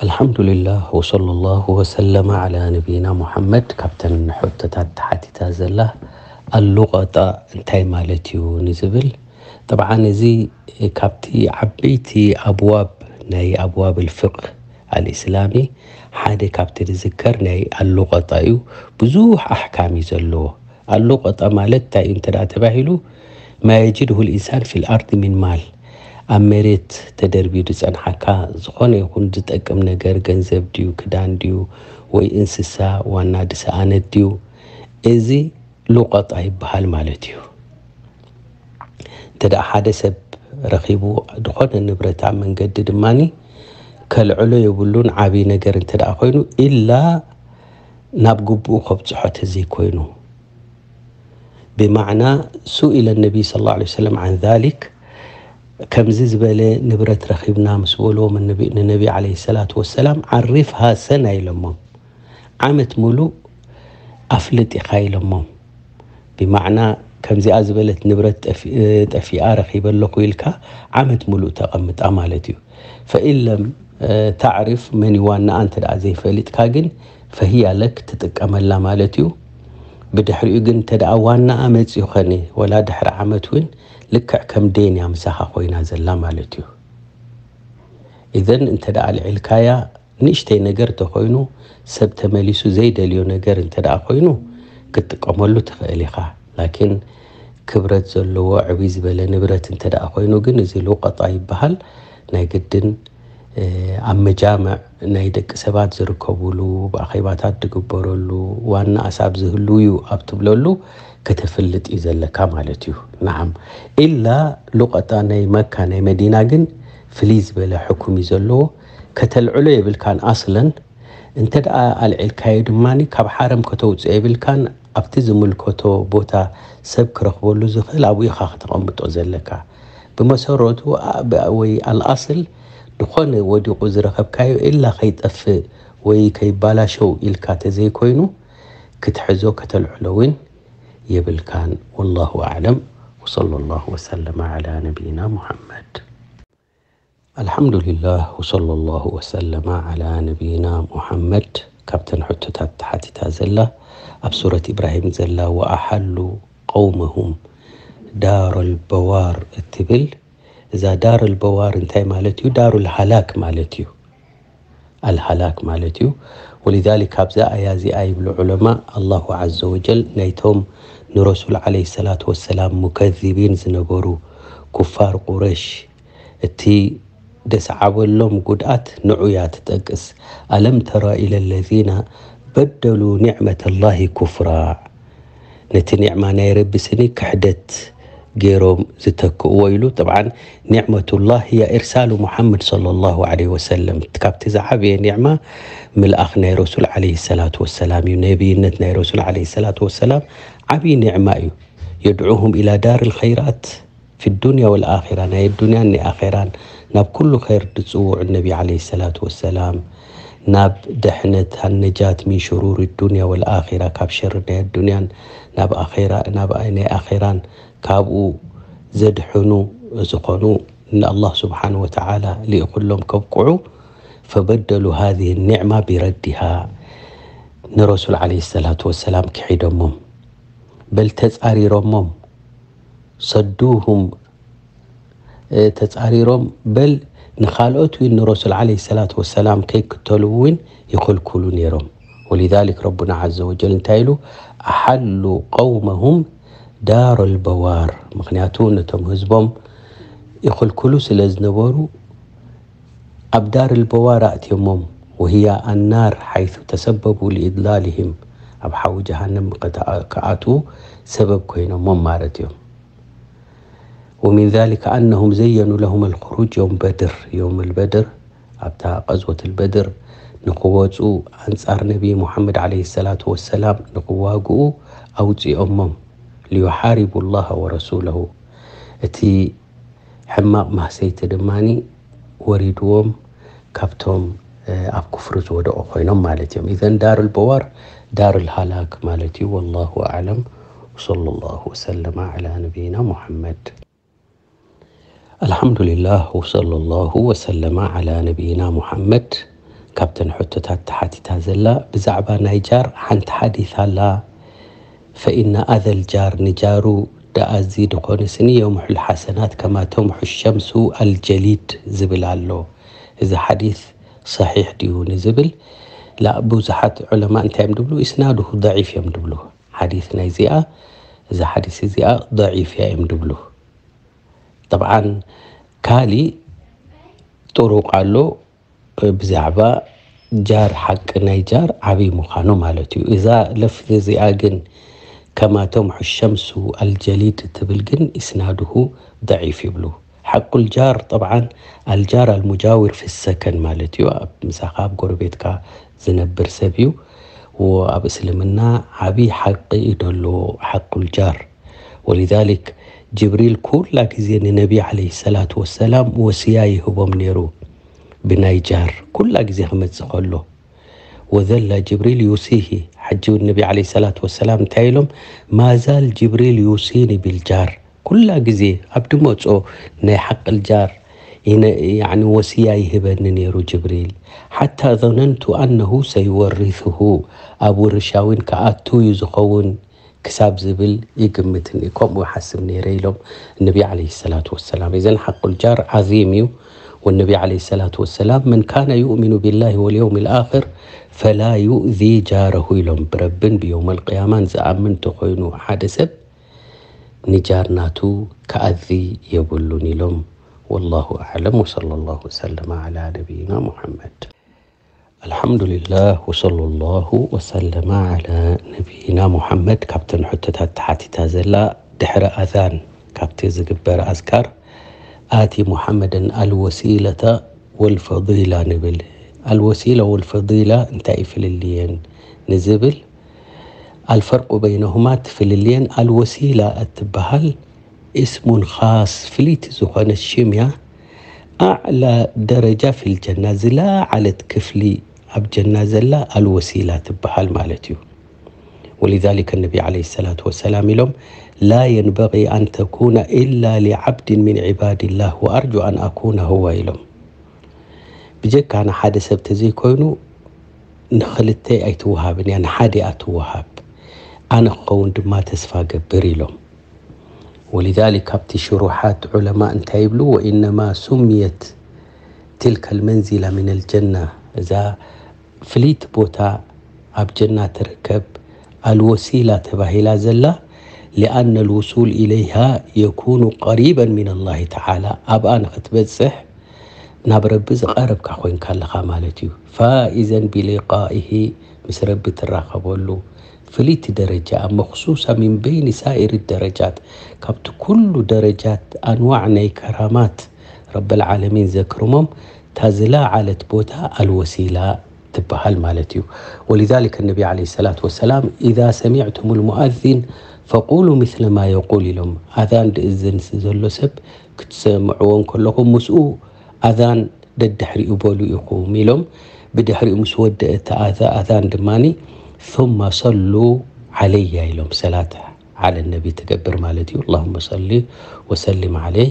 ኣልሓምዱሊላህ ወሰለላሁ ወሰለመ ዓላ ነቢይና ሙሓመድ። ካብተን ሕቶታት ተሓቲታ ዘላ ኣሉቐጣ እንታይ ማለት እዩ ንዝብል፣ ጠብዓን እዚ ካብቲ ዓበይቲ ኣብዋብ ናይ ኣብዋብ ልፍቅህ ኣልእስላሚ ሓደ ካብቲ ዝዝከር ናይ ኣሉቐጣ እዩ። ብዙሕ ኣሕካም እዩ ዘለዎ። ኣሉቐጣ ማለት እንታይ እዩ እንተ ደኣ ተባሂሉ፣ ማ የጅድሁ ልኢንሳን ፊል ኣርዲ ሚን ማል፣ ኣብ መሬት ተደርቢዩ ዝጸንሓካ ዝኾነ ይኹን ዝጠቅም ነገር፣ ገንዘብ ድዩ፣ ክዳን ድዩ፣ ወይ እንስሳ ዋና ድሰኣነት ድዩ፣ እዚ ሉቐጣ ይበሃል ማለት እዩ። እንተ ደኣ ሓደ ሰብ ረኺቡ ዝኾነ ንብረት ኣብ መንገዲ ድማኒ ከልዕሎ የብሉን፣ ዓብዪ ነገር እንተ ደኣ ኮይኑ፣ ኢላ ናብ ግቡኡ ከብጽሖ ተዘይኮይኑ። ብማዕና ሱኢለ ነቢ ሰለላሁ ዐለይሂ ወሰለም ዓን ዛሊክ፣ ከምዚ ዝበለ ንብረት ረኺብና ምስ በልዎም ንነቢ ዓለይሂ ሰላቱ ወሰላም ዓርፍሃ ሰና ኢሎሞም። ዓመት ሙሉእ ኣፍልጥ ኢኻ ኢሎሞም። ብማዕና ከምዚኣ ዝበለት ንብረት ጠፊኣ ረኺበ ኣለኹ ኢልካ ዓመት ሙሉእ ተቐምጣ ማለት እዩ። ፈኢን ለም ተዕርፍ መን ዋናኣ እንተ ደኣ ዘይፈሊጥካ ግን ፈህያ ለክ ትጥቀመላ ማለት እዩ። ብድሕሪኡ ግን እንተ ደኣ ዋናኣ መጺኡ ኸኒ ወላ ድሕሪ ዓመት እውን ልክዕ ከም ዴንያ ምሳኻ ኮይና ዘላ ማለት እዩ። ኢዘን እንተ ደኣ ኣልዒልካያ ንእሽተይ ነገር ተኾይኑ ሰብ ተመሊሱ ዘይደልዮ ነገር እንተ ደኣ ኮይኑ ክትጥቀመሉ ትኽእል ኢኻ። ላኪን ክብረት ዘለዎ ዕብይ ዝበለ ንብረት እንተ ደኣ ኮይኑ ግን እዚ ሉቐጣ ይበሃል። ናይ ግድን ኣብ መጃምዕ ናይ ደቂ ሰባት ዝርከቡሉ፣ ብኣኼባታት ዝግበረሉ፣ ዋና ኣሳብ ዝህሉ እዩ ኣብ ትብለሉ ከተፍልጥ እዩ ዘለካ ማለት እዩ። ነዓም፣ ኢላ ሉቐጣ ናይ መካ ናይ መዲና ግን ፍልይ ዝበለ ሕኩም እዩ ዘለዎ። ከተልዕሎ የብልካን ኣስለን። እንተ ደኣ ኣልዒልካዮ ድማ ካብ ሓረም ከተውፅኦ የብልካን። ኣብቲ ዝምልከቶ ቦታ ሰብ ክረኽበሉ ዝኽእል ኣብኡ ኢኻ ከተቐምጦ ዘለካ። ብመሰረቱ ወይ ኣልኣስል ዝኾነ ወዲቑ ዝረኸብካዮ ኢላ ከይጠፍእ ወይ ከይባላሸው ኢልካ ተዘይኮይኑ ክትሕዞ ከተልዕሎ እውን የብልካን። ወላሁ ኣዕለም። ወሰለ ላሁ ወሰለመ ዓላ ነቢይና ሙሓመድ። ኣልሓምዱሊላህ ወሰለ ላሁ ወሰለመ ዓላ ነቢይና ሙሓመድ። ካብተን ሕቶታት ተሓቲታ ዘላ ኣብ ሱረት ኢብራሂም ዘላ ወኣሓሉ ቀውመሁም ዳረል በዋር እትብል፣ እዛ ዳረል በዋር እንታይ ማለት እዩ? ዳሩል ሃላክ ማለት እዩ። ኣልሃላክ ማለት እዩ። ወሊዛሊክ ካብዛ ኣያ እዚኣ ይብሉ ዑለማ፣ ኣላሁ ዓዘ ወጀል ናይቶም ንረሱል ዓለይሂ ሰላቱ ወሰላም ሙከዚቢን ዝነበሩ ኩፋር ቁረሽ እቲ ደስዓበሎም ጉድኣት ንዑ እያ ትጠቅስ። ኣለም ተረ ኢለ ለዚነ በደሉ ኒዕመተ ላሂ ኩፍራ፣ ነቲ ኒዕማ ናይ ረቢ ስኒ ክሕደት ገይሮም ዝተክእዎ ኢሉ። ጠብዓን ኒዕመቱላህ ህያ ኢርሳሉ ሙሓመድ ሰለላሁ ዓለይሂ ወሰለም፣ ካብቲ ዝዓበየ ኒዕማ ምልኣኽ ናይ ረሱል ዓለይሂ ሰላቱ ወሰላም እዩ። ነቢይነት ናይ ረሱል ዓለይሂ ሰላቱ ወሰላም ዓብዪ ኒዕማ እዩ። የድዑሁም ኢላ ዳር ልኸይራት ፊ ዱንያ ወልኣኺራ፣ ናይ ዱንያን ናይ ኣኼራን ናብ ኩሉ ኸይር ዝጽውዑ ነቢ ዓለይሂ ሰላቱ ወሰላም፣ ናብ ድሕነት ኣነጃት ሚን ሽሩር ዱንያ ወልኣኺራ፣ ካብ ሸሪ ናይ ኣዱንያን ናብ ኣኼራ፣ ናብ ናይ ኣኼራን ካብኡ ዘድሕኑ ዝኾኑ ንኣላህ ስብሓን ወተዓላ ልኢኹሎም ከብቅዑ፣ ፈበደሉ ሃዚህ ኒዕማ ቢረዲሃ፣ ንረሱል ዓለይሂ ሰላቱ ወሰላም ክሒዶሞም፣ በል ተጻሪሮሞም፣ ሰዱሁም፣ ተጻሪሮም፣ በል ንኻልኦት እውን ንረሱል ዓለይሂ ሰላቱ ወሰላም ከይክተሉ እውን ይኽልክሉ ነይሮም። ወሊዛሊክ ረቡና ዓዘ ወጀል እንታይ ኢሉ? ኣሓሉ ቀውመሁም ዳረል በዋር። ምኽንያቱ ነቶም ህዝቦም ይኽልክሉ ስለ ዝነበሩ ኣብ ዳር ልበዋር ኣእትዮሞም። ወህያ ኣናር ሓይሱ ተሰበቡ ሊኢድላልህም፣ ኣብ ሓዊ ጀሃነም ክኣትዉ ሰበብ ኮይኖሞም ማለት እዮም። ወሚን ዛሊከ ኣነሁም ዘየኑ ለሁም ልክሩጅ የውም በድር፣ የውም ልበድር፣ ኣብታ ቀዝወት ልበድር ንክወፁ ኣንፃር ነቢ ሙሓመድ ዓለይሂ ሰላቱ ወሰላም ንክዋግኡ ኣውፂኦሞም። ሊዩሓሪቡ ላሃ ወረሱለሁ፣ እቲ ሕማቕ ማህሰይቲ ድማ ወሪድዎም ካብቶም ኣብ ኩፍሪ ዝወደቑ ኮይኖም ማለት እዮም። ኢዘን ዳር ልበዋር ዳር ልሃላክ ማለት እዩ። ወላሁ ኣዕለም። ወሰለ ላሁ ወሰለመ ዓላ ነቢይና ሙሓመድ። ኣልሓምዱሊላህ ወሰለ ላሁ ወሰለመ ዓላ ነቢይና ሙሓመድ። ካብተን ሕቶታት ተሓቲታ ዘላ ብዛዕባ ናይ ጃር ሓንቲ ሓዲት ኣላ። ፈኢነ ኣዘል ጃር፣ ንጃሩ ደኣዚ ድኾነ ስኒ የምሑል ሓሰናት ከማ ተምሑ ሸምሱ ኣልጀሊድ ዝብል ኣሎ። እዚ ሓዲስ ሰሒሕ ድዩ ንዝብል ላ፣ ብዙሓት ዑለማ እንታይ እዮም ድብሉ? ኢስናዱሁ ደዒፍ እዮም ድብሉ። ሓዲስ ናይ እዚኣ፣ እዛ ሓዲስ እዚኣ ደዒፍ እያ እዮም ድብሉ። ጠብዓን ካሊእ ጥሩቕ ኣሎ ብዛዕባ ጃር፣ ሓቂ ናይ ጃር ዓብይ ምዃኑ ማለት እዩ። እዛ ለፍዚ እዚኣ ግን ከማ ተምሑ ሸምሱ ኣልጀሊድ ትብል ግን ኢስናዱሁ ደዒፍ ይብሉ። ሓቁል ጃር ጠብዓን ኣልጃር ኣልሙጃዊር ፊ ሰከን ማለት እዩ። ኣብ ምሳኻ ኣብ ጎረቤትካ ዝነብር ሰብ እዩ። ወ-፣ ኣብ እስልምና ዓብይ ሓቂ እዩ ደሎ ሓቁል ጃር። ወሊዛሊክ ጅብሪል ኩላ ግዜ ንነቢ ዓለይሂ ሰላቱ ወሰላም ወስያ ይህቦም ነይሩ ብናይ ጃር ኩላ ግዜ ክመጽእ ከሎ። ወዘላ ጅብሪል ዩሲሂ፣ ሕጂ እውን ነቢ ዓለይሂ ሰላቱ ወሰላም እንታይ ኢሎም? ማዛል ጅብሪል ዩሲኒ ቢልጃር፣ ኩላ ግዜ ኣብ ድመጾ ናይ ሓቅል ጃር ይነ-፣ ያዕኒ ወስያ ይህበኒ ነይሩ ጅብሪል። ሓታ ዘነንቱ ኣነሁ ሰይወሪሱሁ፣ ኣብ ውርሻ እውን ክኣቱ እዩ ዝኸውን ክሳብ ዝብል ይግምትን ከምኡ ይሓስብ ነይረ ኢሎም ነቢ ዓለይሂ ሰላቱ ወሰላም። እዘን ሓቁል ጃር ዓዚም እዩ። ወነቢ ዓለይሂ ሰላቱ ወሰላም፣ መን ካነ ዩእሚኑ ቢላሂ ወልየውም ልኣኽር ፈላ ዩእዚ ጃረሁ ኢሎም። ብረብን ብየውመል ቅያማን ዝኣምን ተኾይኑ ሓደ ሰብ ንጃር ናቱ ክኣዚ የብሉን ኢሎም። ወላሁ ኣዕለም ወሰለላሁ ወሰለመ ዓላ ነቢይና ሙሐመድ። ኣልሓምዱሊላህ ወሰለላሁ ወሰለመ ዓላ ነቢይና ሙሐመድ። ካብተን ሕቶታት ተሓቲታ ዘላ ድሕሪ ኣዛን ካብቲ ዝግበር ኣዝካር ኣቲ ሙሐመደን ኣልወሲለተ ወልፈዲላ ንብል። ኣልወሲላ ወልፈዲላ እንታይ እዩ ፍልልየን ንዝብል ኣልፈርቁ በይነሁማ ትፍልልየን ኣልወሲላ እትበሃል እስሙን ኻስ ፍልይቲ ዝኾነት ሽም እያ። ኣዕላ ደረጃ ፊል ጀና ዝለዓለት ክፍሊ ኣብ ጀና ዘላ ኣልወሲላ ትበሃል ማለት እዩ። ወሊዛሊከ ነቢ ዓለይሂ ሰላቱ ወሰላም ኢሎም ላ የንበቂ ኣን ተኩነ ኢላ ሊዓብድን ሚን ዒባድላህ ወኣርጁ ኣን ኣኩነ ሁወ ኢሎም። ብጀካ ንሓደ ሰብ ተዘይኮይኑ ንኽልተ ኣይትወሃብን እያ፣ ንሓደ እያ ትወሃብ። ኣነ ክኸውን ድማ ተስፋ ገብር ኢሎም። ወሊዛሊክ ካብቲ ሽሩሓት ዑለማ እንታይ ይብሉ? ወኢነማ ሱምየት ትልከ ልመንዚላ ሚን ልጀና፣ እዛ ፍልይቲ ቦታ ኣብ ጀና ትርከብ ኣልወሲላ ተባሂላ ዘላ ሊኣነ ልውሱል ኢለይሃ የኩኑ ቀሪበን ሚን ኣላሂ ተዓላ፣ ኣብኣ ንኽትበፅሕ ናብ ረቢ ዝቐረብካ ኮይንካ ኣለኻ ማለት እዩ። ፋኢዘን ቢሊቃኢሂ፣ ምስ ረቢ ትራኸበሉ ፍልይቲ ደረጃ፣ መኽሱሳ ሚን በይኒ ሳኢሪ ደረጃት፣ ካብቲ ኩሉ ደረጃት ኣንዋዕ ናይ ከራማት ረበል ዓለሚን ዘክርሞም፣ እታ ዝለዓለት ቦታ ኣልወሲላ ትበሃል ማለት እዩ። ወሊዛሊከ ነቢ ዓለይሂ ሰላቱ ወሰላም ኢዛ ሰሚዕቱም ልሙኣዚን ፈቁሉ ምስለ ማ የቁል ኢሎም። ኣዛን ድእዝን ዘሎ ሰብ ክትሰምዕዎ እንከለኹም ምስኡ ኣዛን ደድሕሪኡ በሉ ኢኹም ኢሎም። ብድሕሪኡ ምስ ወደአ እቲ ኣዛ-፣ ኣዛን ድማኒ ثم صلوا علي ኢሎም። ሰላት ዓለ ነቢ ትገብር ማለት እዩ። اللهم صل وسلم عليه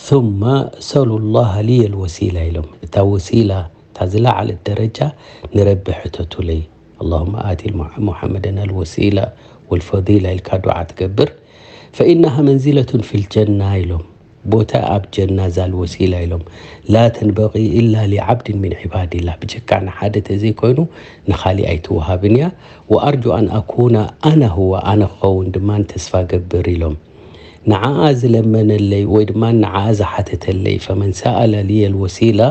ثم سلوا الله لي الوسيلة ኢሎም። እታ ወሲላ፣ እታ ዝለዓለት ደረጃ ንረቢ ሕተቱለይ። اللهم آت الم-، محمدا الوسيلة والفضيلة ኢልካ ዱዓ ትገብር። فإنها منزلة في الجنة ኢሎም። ቦታ ኣብ ጀና ዛል ወሲላ ኢሎም። لا تنبغي إلا لعبد من عباد الله። ብጀካ ንሓደ ተዘይኮይኑ ንኻሊእ ኣይትወሃብን እያ። وأرجو أن أكون أنا هو، ኣነ ክኸውን ድማ ተስፋ ገብር ኢሎም። ንዓኣ ዝለመነለይ ወይ ድማ ንዓኣ ዝሓተተለይ، فمن سأل لي الوسيلة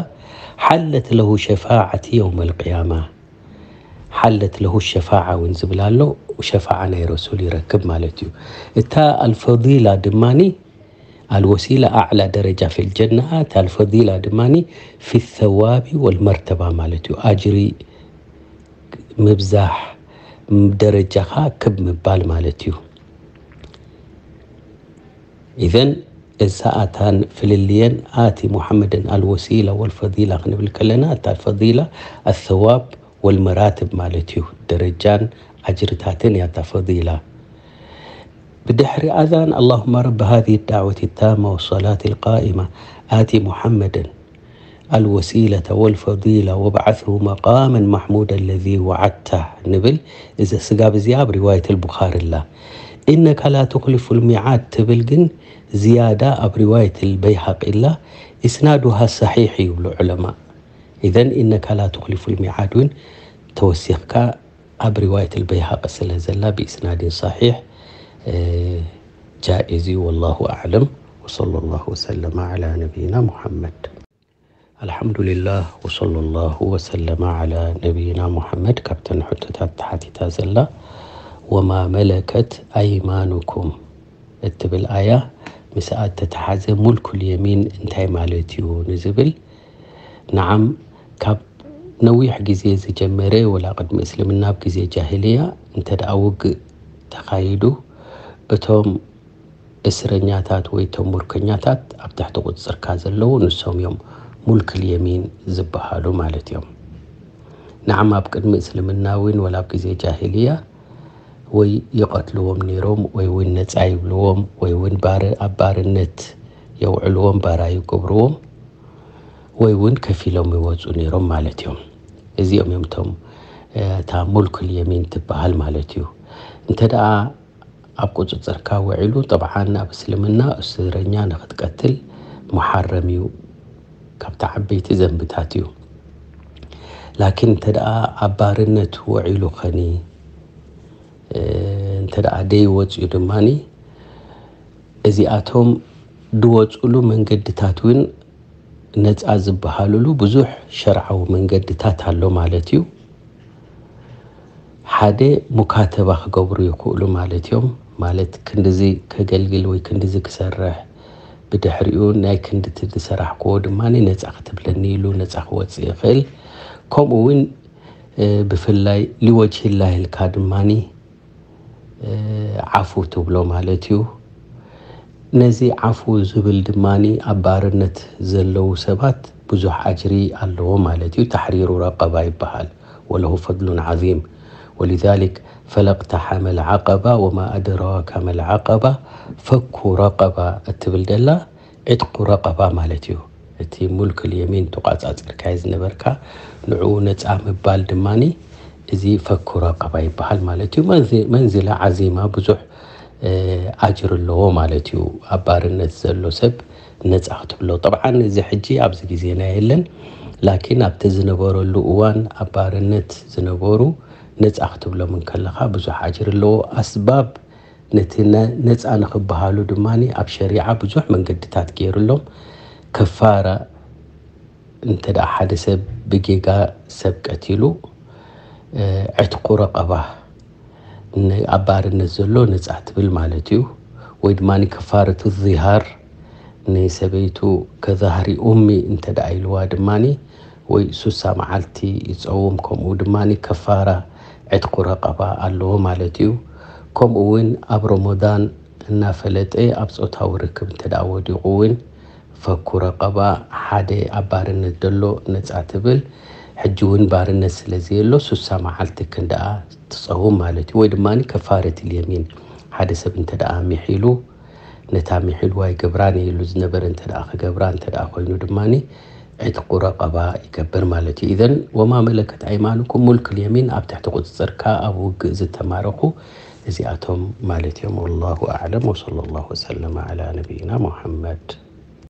حلت له شفاعتي يوم القيامة። ሓለት ለሁ ሸፋዓ እውን ዝብል ኣሎ። ሸፋዓ ናይ ረሱል ይረክብ ማለት እዩ። እታ ኣልፈዲላ ድማኒ ኣልወሲላ ኣዕላ ደረጃ ፊል ጀና፣ እታ ኣልፈዲላ ድማኒ ፊ ሰዋቢ ወልመርተባ ማለት እዩ። ኣጅሪ ምብዛሕ፣ ደረጃኻ ክብ ምባል ማለት እዩ። ኢዘን እሳኣታን ፍልልየን ኣቲ ሙሐመድን ኣልወሲላ ወልፈዲላ ክንብል ከለና፣ እታ ፈዲላ ኣሰዋብ ወልመራትብ ማለት እዩ። ደረጃን ኣጅርታትን እያ እታ ፈዲላ። ብድሕሪ ኣዛን፣ اللهم رب هذه الدعوة التامة والصلاة القائمة آت محمدا الوسيلة والفضيلة وابعثه مقاما محمودا الذي وعدته ንብል። እዚ ስጋብ እዚኣ ኣብ ሪዋየት ኣልቡኻሪ ኣላ። إنك لا تخلف الميعاد ትብል ግን ዝያዳ ኣብ ሪዋየት ኣልበይሃቂ ኣላ። إسنادها صحيح ይብሉ ዑለማ። إذن إنك لا تخلف الميعاد እውን ተወሲኽካ ኣብ ሪዋየት ኣልበይሃቂ ስለ ዘላ ብኢስናድን صحيح ጃኢዝ እዩ። والله أعلم وصلى الله وسلم على نبينا محمد. الحمد لله وصلى الله وسلم على نبينا محمد። ካብተን ሕቶታት ተሓቲታ ዘላ وما ملكت أيمانكم እትብል ኣያ ምስኣ እተተሓዘ ሙልኩል የሚን እንታይ ማለት እዩ ንዝብል፣ ነዓም ካብ ነዊሕ ግዜ ዝጀመረ ወላ ቅድሚ እስልምና ኣብ ግዜ ጃሂልያ እንተ ደኣ ውግእ ተኻይዱ እቶም እስረኛታት ወይ እቶም ሙርከኛታት ኣብ ትሕቲ ቁፅፅርካ ዘለዉ ንሶም እዮም ሙልክል የሚን ዝበሃሉ ማለት እዮም። ነዓም ኣብ ቅድሚ እስልምና እውን ወላ ኣብ ግዜ ጃሂልያ ወይ ይቐትልዎም ነይሮም ወይ እውን ነፃ ይብልዎም ወይ እውን ባር ኣብ ባርነት የውዕልዎም ባራ ይገብርዎም ወይ እውን ከፊሎም ይወፁ ነይሮም ማለት እዮም። እዚኦም እዮም እቶም እታ ሙልኩል የሚን ትበሃል ማለት እዩ። እንተ ደኣ ኣብ ቁፅፅርካ ውዒሉ ጠብዓን ኣብ እስልምና እስረኛ ንክትቀትል ሙሓረም እዩ። ካብቲ ዓበይቲ ዘንብታት እዩ። ላኪን እንተ ደኣ ኣብ ባርነት ውዒሉ ኸኒ እንተ ደኣ ደይወፅኡ ድማኒ እዚኣቶም ድወፅሉ መንገድታት እውን ነፃ ዝበሃሉሉ ብዙሕ ሸርዓዊ መንገድታት ኣሎ ማለት እዩ። ሓደ ሙካተባ ክገብሩ ይኽእሉ ማለት እዮም። ማለት ክንድዚ ከገልግል ወይ ክንድዚ ክሰርሕ ብድሕሪኡ ናይ ክንድቲ ዝሰራሕክዎ ድማ ነፃ ክትብለኒ ኢሉ ነፃ ክወፅእ ይኽእል። ከምኡ እውን ብፍላይ ሊወጅሂላህ ኢልካ ድማኒ ዓፉ ትብሎ ማለት እዩ። ነዚ ዓፉ ዝብል ድማኒ ኣብ ባርነት ዘለዉ ሰባት ብዙሕ ኣጅሪ ኣለዎ ማለት እዩ። ተሕሪሩ ረቀባ ይበሃል። ወለሁ ፈድሉን ዓዚም። ወሊዛሊክ ፈለቅተሓመል ዓቀባ ወማ ኣድራካ መል ዓቀባ ፈኩ ረቀባ እትብል ደላ ዕጥቁ ረቀባ ማለት እዩ። እቲ ሙልክል የሚን ተቋጻጺርካዮ ዝነበርካ ንዕኡ ነጻ ምባል ድማኒ እዚ ፈኩ ረቀባ ይበሃል ማለት እዩ። መንዚ- መንዚላ ዓዚማ ብዙሕ ኣጅር ኣለዎ ማለት እዩ። ኣብ ባርነት ዘሎ ሰብ ነፃ ክትብሎ። ጠብዓን እዚ ሕጂ ኣብዚ ግዜና የለን፣ ላኪን ኣብቲ ዝነበረሉ እዋን ኣብ ባርነት ዝነበሩ ነፃ ክትብሎም እንከለኻ ብዙሕ ኣጅር ኣለዎ። ኣስባብ ነቲ ነ- ነፃ ንክበሃሉ ድማ ኣብ ሸሪዓ ብዙሕ መንገድታት ገይሩሎም። ከፋራ እንተ ደኣ ሓደ ሰብ ብጌጋ ሰብ ቀቲሉ ዕትቁ ረቐባ ኣብ ባርነት ዘሎ ነፃ ትብል ማለት እዩ። ወይ ድማ ከፋረቱ ዚሃር ንሰበይቱ ከዛህሪ ኡሚ እንተ ደኣ ኢልዋ ድማ ወይ ሱሳ መዓልቲ ይፀውም። ከምኡ ድማ ከፋራ ዕትቁ ረቐባ ኣለዎ ማለት እዩ። ከምኡ እውን ኣብ ረመዳን እናፈለጠ ኣብ ፆታዊ ርክብ እንተ ደኣ ወዲቑ እውን ፈኩ ረቐባ ሓደ ኣብ ባርነት ዘሎ ነፃ ትብል። ሕጂ እውን ባርነት ስለ ዘየሎ ሱሳ መዓልቲ ክንደኣ ትፀውም ማለት እዩ። ወይ ድማ ከፋረት ልየሚን ሓደ ሰብ እንተ ደኣ ሚሒሉ ነታ ሚሒልዋ ይገብራን ኢሉ ዝነበረ እንተ ደኣ ክገብራ እንተ ደኣ ኮይኑ ድማ ዕትቁ ረቐባ ይገብር ማለት እዩ። ኢዘን ወማ መለከት ኣይማኑኩም ሙልክ ልየሚን ኣብ ትሕቲ ቁፅፅርካ ኣብ ውግእ ዝተማረኹ እዚኣቶም ማለት እዮም። ወላሁ ኣዕለም ወሰለ ላሁ ወሰለመ ዓላ ነቢይና ሙሓመድ።